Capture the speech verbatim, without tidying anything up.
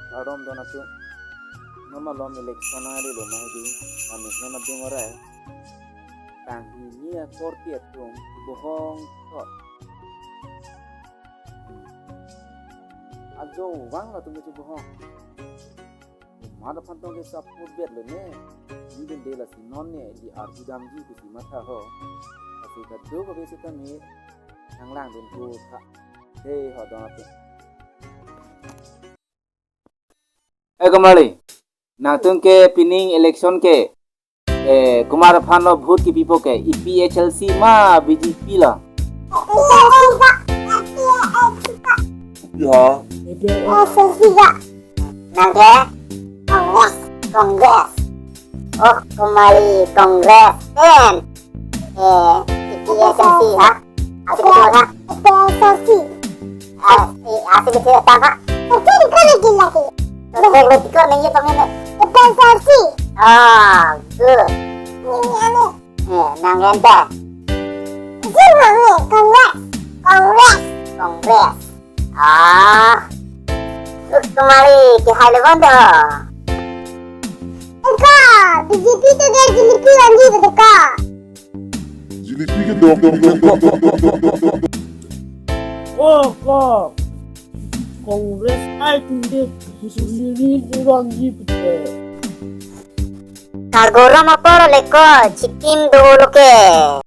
Kardom don atum. Non malom election nangli lo ma hedi. Kami non adung orai. Tang hini akorte atum bohong thot. Ajo vang latum ke bohong. Komat aphan tong ke support bet lo ne. Ini den de lasi non ne di arju damji pusi matha ho. Lasi kado kave sitame nanglang dun tu tha. Dei ho don atum. Eh, Kumar Li, nangtum ke pining election ke, eh, komat aphan lo vote kepipo ke, A P H L C ma B J P lo? Ya. Nang ke? Congress. Congress. Oh, Kumar Li, Congress. Then, eh, A P H L C, ha? Apa itu, ha? A P H L C. Ah, eh, apa itu, ha? Betul, betul, betul, betul. Betul, betul, betul, betul. A P H L C. Oh, good. Ini anu. Eh, nang ente. Betul, Congress. Congress. Congress. Ah. Kumar Li, kehai le bon do. Eka, B J P to ke jilipi vanji betul ka? Jilipi ke dok dok dok dok dok dok dok dok. Oh, ko. Congress ai tunde jilipi vanji betul. Kagorom apor le ko, chikim do lo ke.